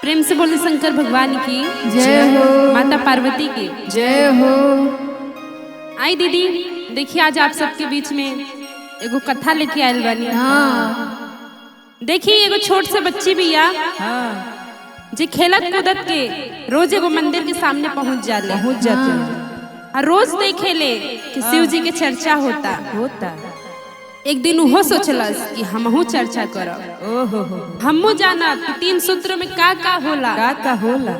प्रेम से बोले शंकर भगवान की जय हो। माता पार्वती की जय हो। आई दीदी, देखिए आज आप सबके बीच में एगो कथा लेके आयल बानी। हाँ। देखिए एगो छोट से बच्ची बिया जे खेलत कूदत के रोज एगो मंदिर के सामने पहुंच जाले। पहुंच जाते हैं। और रोज देखे ले कि शिव जी के चर्चा होता। होता। एक दिन उहो सोचलस कि हमहू चर्चा करब। ओहो हो। हमहू जानब कि तीन सूत्र में का का होला। का का होला।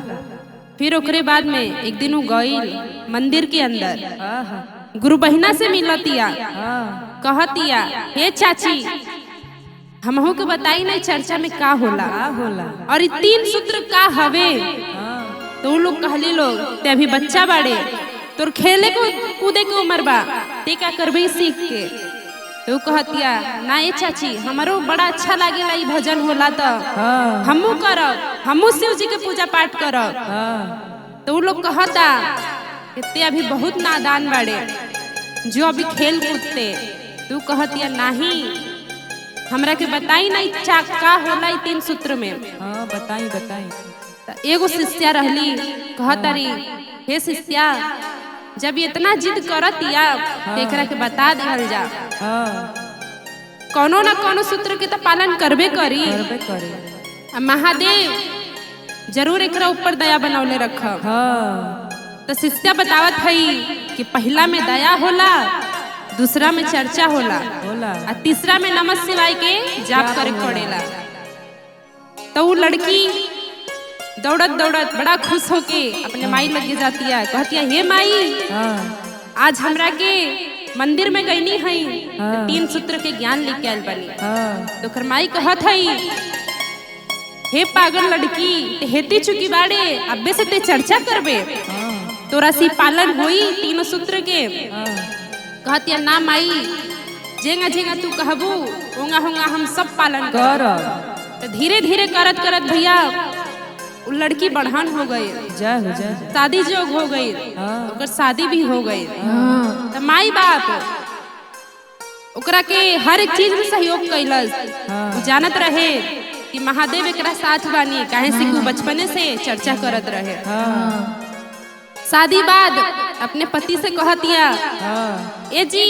फिर ओकरे बाद में एक दिन उ गईल मंदिर के अंदर, आहा। गुरु बहिना से मिलतिया, हाँ। कहतिया हे चाची, हमहू के बताई नहीं चर्चा में का होला का होला। और ई तीन सूत्र का हवे। हाँ। तो उ लोग कहली लोग ते अभी बच्चा बाड़े, तोर खेले को कूदे के उम्र बा, ते का करबे सीख के। तो उ कहतिया ना ए चाची, हमारो बड़ा अच्छा लागेला ई भजन होला तो हाँ। हमहू करब, हमहू शिव जी के पूजा पाठ करब। हाँ। तो उ लोग कहता कि ते अभी बहुत नादान बाड़े जो अभी खेल कूदते। तू कहतिया नाही, हमरा के बताई नहीं चा का होला ई तीन सूत्र में। हाँ, बताई बताई। त एगो शिष्या रहली, कहतारी हे शिष्या, जब ये इतना जिद करतिया तो एकरा के बता दिहल जा। हाँ। कोनो ना कोनो सूत्र के तो पालन करबे करी। करबे करे। आ महादेव जरूर एकरा ऊपर दया बनौले रखब। हाँ। तो शिष्या बतावत हई कि पहला में दया होला, दूसरा में चर्चा होला, होला। आ तीसरा में नमः शिवाय के जाप करे पड़ेला। तो वो लड़की दौड़त दौड़त बड़ा खुश होके अपने माई लगे जाती है, कहती है हे माई, हाँ। आज हमरा के मंदिर में गईनी हई, हाँ। तीन सूत्र के ज्ञान लेके आयल बनी। हाँ। तो ओकर माई कहत हई हे पागल लड़की, ते हेती चुकी बाड़े, अब्बे से ते चर्चा करबे, हाँ। तोरा सी पालन होई तीनों सूत्र के। हाँ। कहतिया ना माई, जेंगा जेंगा तू कहबू ओंगा होंगा हम सब पालन करब। करब। तो धीरे धीरे करत करत भैया उ लड़की बढ़ान हो गई, जय हो जय हो। शादी जोग हो गई, हाँ। ओकर शादी भी हो गई। हाँ। तो माई बाप ओकरा के हर एक चीज में सहयोग कैलस। हाँ। उ जानत रहे कि महादेव एकरा साथ बानी, काहे से कि उ बचपने से चर्चा करत रहे। हाँ। शादी बाद अपने पति से कहतिया हाँ। ए जी,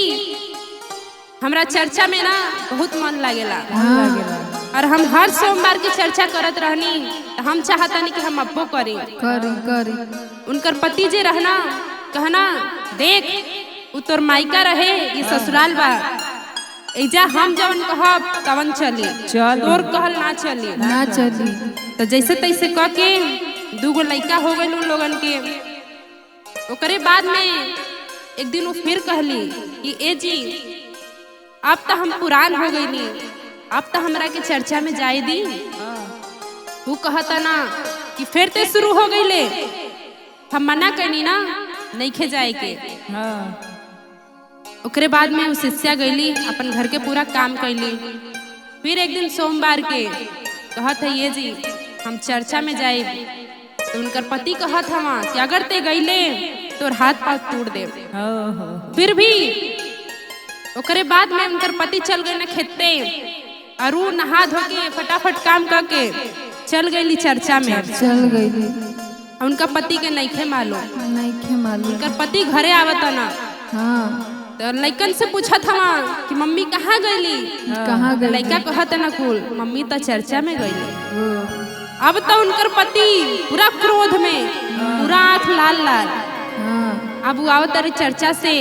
हमरा चर्चा में ना बहुत मन लागेला मन लागेला। और हम हर सोमवार के चर्चा करत रहनी, तो हम चाहतानी कि हम अब्बो करी। करी करी। उनकर पति जे रहना कहना देख उ तोर मायका रहे, ये ससुराल बा, एजा हम जवन कहब तवन चली, चली। तोर कहल ना चली। ना चली। तो जैसे तैसे कह के दूगो लड़का हो गए उन लोगन के। ओकरे बाद में एक दिन वो फिर कहली कि ए जी, अब तो हम पुरान हो गईनी, अब तो हमरा के चर्चा में जाए दी। वो कहता ना कि फिर ते शुरू हो गईले, हम मना करनी ना नईखे जाए के। हाँ। ओकरे बाद में वो शिष्या गईली, अपन घर के पूरा काम कैली। फिर एक दिन सोमवार के कहत है ये जी हम चर्चा में जाए। तो उनकर पति कहत हवा कि अगर ते गईले तोर हाथ पाँव तोड़ दे। हो हो। फिर भी ओकरे बाद में उनकर पति चल गए ना खेते, और उ नहा धो के फटाफट काम करके चल गईली चर्चा में। चल गई। उनका पति के नईखे मालूम। नहीं मालूम। उनकर पति घरे आवत ना, हाँ। तो लइकन से पूछत हवा कि मम्मी कहाँ गईली। कहाँ गई? लइका कहत ना कुल मम्मी तो चर्चा में गईली। ओ। अब तो उनकर पति पूरा क्रोध में, पूरा आँख लाल लाल। हाँ। अब वो आवत रही चर्चा से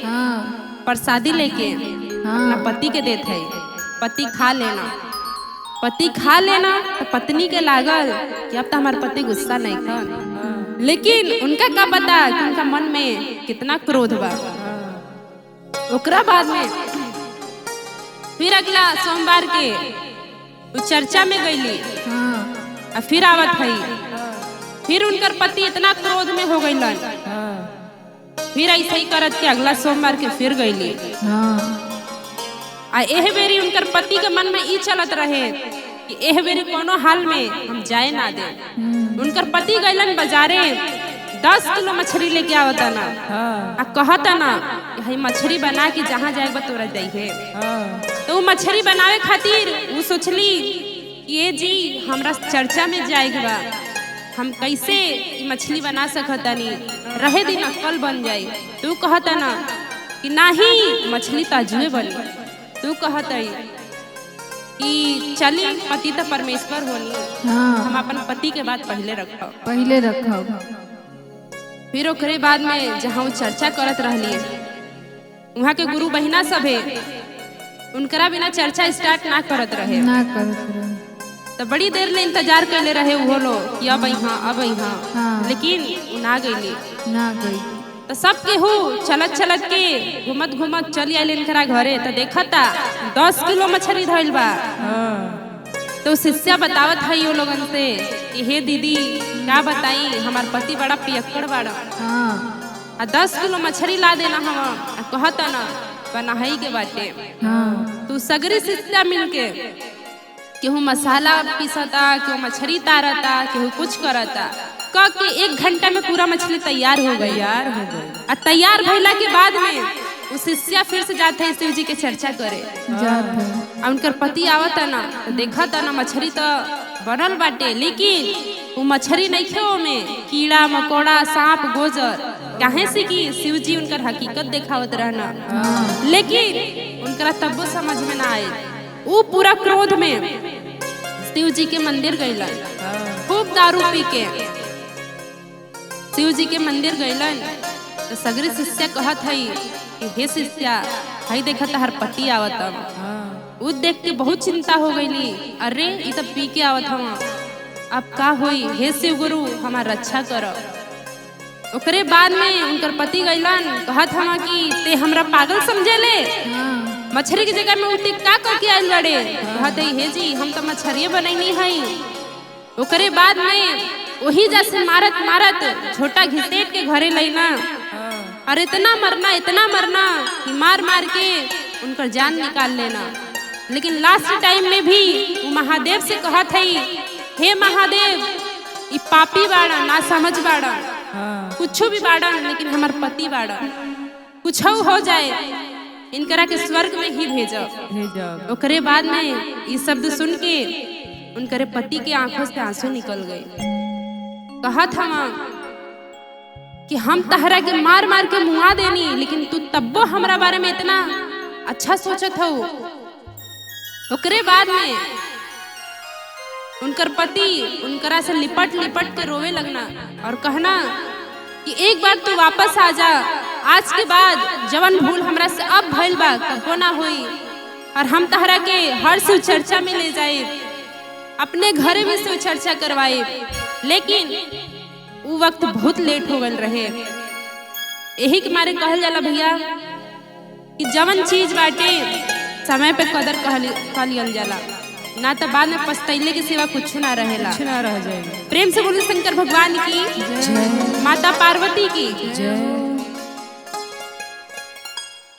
हाँ। प्रसादी लेके अपना पति के देत है, पति खा लेना, पति खा लेना। तो पत्नी के लागल कि अब तो हमारे पति गुस्सा नहीं खा, लेकिन उनका का पता कि उनका मन में कितना क्रोध बा। ओकरा बाद में फिर अगला सोमवार के वो चर्चा में गईली। हाँ। और फिर आवत है, फिर उनकर पति इतना क्रोध में हो गईलन। हाँ। फिर ऐसे ही करत के अगला सोमवार के फिर गईली। हाँ। आ एह बेरी उनकर पति के मन में ई चलत रहे कि एह बेरी कोनो हाल में हम जाए ना दे। उनकर पति गईलन बाजारे, 10 किलो मछली लेके आवता ना। हाँ। आ कहता ना कि हई मछली बना के जहाँ जाए बा तोरा जाइहे। हाँ। तो वो मछली बनावे खातिर वो सोचली कि ये जी हमरा चर्चा में जाए के बा, हम कैसे ई मछली बना सकतानी, रहे दिन कल बन जाई। तू कहता ना कि नाही मछली ताजुए बनी। तू कहता कि चली पति तो परमेश्वर होनी, हम अपन पति के बात पहले रखब, पहले रखब। फिर ओकरे बाद में जहाँ चर्चा करत रहली वहाँ के गुरु बहिना सब है, उनकरा बिना चर्चा स्टार्ट ना करत रहे, ना करत रहे। तो बड़ी देर ले इंतजार कैले रहे उहो लोग कि अब यहाँ अब यहाँ, लेकिन उ ना गईली, ना गई। तो सब केहू चलत चलत के घूमत घूमत चली आयल इनकरा घरे, तो देखता 10 किलो मछली धइल बा। तो शिष्या बतावत है यो लोगन से कि हे दीदी का बताई, हमार पति बड़ा पियक्कड़ बाड़ा, आ 10 किलो मछली ला देना हम, कहता ना बनाई के बाटे। तू सगरी शिष्या मिलके केहू मसाला पीसता, केहू मछली तारता, केहू कुछ करता, क के 1 घंटा में पूरा मछली तैयार हो गई। तैयार हो गई। आ तैयार भइला के बाद में उ शिष्या फिर से जाते है शिव जी के चर्चा करे जाते। आ उनकर पति आवता ना तो देखता ना मछली तो बनल बाटे, लेकिन वो मछली नहीं खे, ओमे कीड़ा मकोड़ा सांप गोजर। काहे से कि शिव जी उनकर हकीकत देखावत रहना, लेकिन उनकरा तब्बो समझ में ना आए। वो पूरा क्रोध में शिव जी के मंदिर गईलन, खूब दारू पी के शिव जी के मंदिर गईलन। तो सगरी शिष्या कहत है कि हे शिष्या, हई देखत हर पति आवत। उ देख के बहुत चिंता हो गईली, अरे ई तो पी के आवत हवा, अब का होई, हे शिव गुरु हमार रक्षा करो। ओकरे बाद में उनकर पति गईलन, कहत हवा कि ते हमरा पागल समझे ले, मछली की जगह में उठी का करके आयल बड़े। कहत है हे जी हम तो मछरिए बनैनी हई। ओकरे बाद में वही जैसे मारत मारत छोटा घिसेट के घरे लैना, और इतना मरना कि मार मार के उनकर जान निकाल लेना। लेकिन लास्ट टाइम में भी वो महादेव से कहत है, हे महादेव ई पापी बाड़ा, ना समझ बाड़ा, कुछ भी बाड़ा, लेकिन हमार पति बाड़ा, कुछ हो जाए इनकरा के स्वर्ग में ही भेजब। ओकरे बाद में ये शब्द सुन के उनकरे पति के आंखों से आंसू निकल गए। कहत हम कि हम तहरा के मार मार के मुआ देनी, लेकिन तू तब्बो हमरा बारे में इतना अच्छा सोचत हो। ओकरे बाद में उनकर पति उनकरा से लिपट लिपट के रोवे लगना और कहना कि एक बार तू वापस आ जा, आज के बाद जवन भूल हमरा से अब भइल बा कबो ना होई, और हम तहरा के हर शिव चर्चा में ले जाए, अपने घरे में शिव चर्चा करवाए। लेकिन वो वक्त बहुत लेट हो गल रहे। यही के मारे कहल जाला भैया कि जवन चीज बाटे समय पे कदर कह लियल जाला, ना तो बाद में पछतैले के सिवा कुछ ना रहेला, कुछ ना रह जाएगा। प्रेम से बोले शंकर भगवान की जय, माता पार्वती की जय।